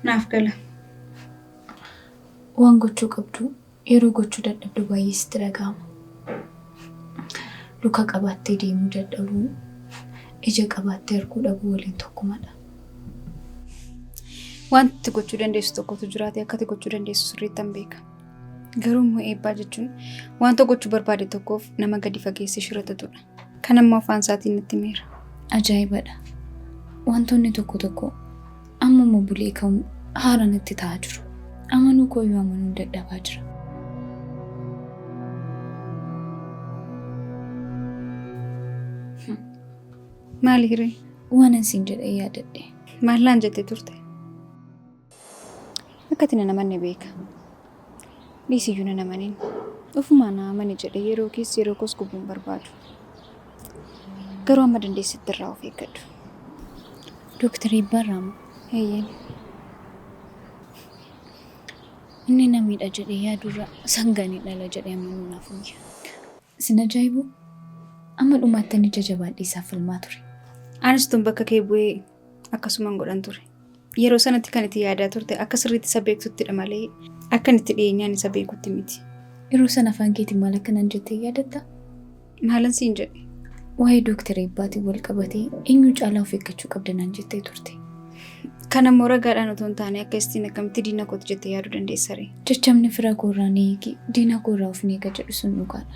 Naaf gala. Waan gochuu qabdu yeroo gochuu dadhabdu baay'ee sitti dhaga'ama. Luka qabaattee deemuu dadhabuu, ija qabaattee arguu dhabuu waliin tokkumadha. Wanti gochuu dandeessu tokkotu jiraate akka ati gochuu dandeessu sirriittan beeka. Garuu immoo eebbaa jechuun wanta gochuu barbaade tokkoof nama gadi fageessee shiratatudha. Kan ammoo afaan isaatiin natti himeera. Ajaa'ibadha. Wantoonni tokko tokko ammuma bulee ka'uun haara natti ta'aa jiru. Amanuu kooyyuu amanuun dadhabaa jira. Maali hiree? Waanan siin jedhee yaadadhe. Maal naan jettee turte? Akka ati nan amanne beeka. Dhiisiyyuu nan amanin. Ofumaa na amani jedhee yeroo kees yeroo koos gubuu hin barbaadu. Garuu amma dandeessetti irraa of eeggadhu. Dooktar Eebbaarraa moo? Eeyyeen. Inni na miidha jedhee yaadurra sangaan ni dhala jedhee amanuu naaf wayya. Sin ajaa'ibuu? Amma dhumaattan ija jabaadhee isaaf falmaa ture. Anis utuun bakka kee bu'ee akkasuman godhan ture. Yeroo sanatti kan itti yaadaa turte akka sirriitti isa beektuttidha malee akkan itti dhiyeenyaan isa beekutti miti. Yeroo sana afaan keetiin maal akka naan jette yaadattaa? Maalan siin jedhe? Waa'ee Dooktar Eebbaatiin wal qabatee eenyu caalaa of eeggachuu qabda naan jettee turte. Kan ammoo ragaadhaan otoo hin taane akka istiin akkamitti diina kooti jettee yaaduu dandeessaree? Jechamni fira koorraa na eegi, diina koorraa of hin eega jedhu sun dhugaadha.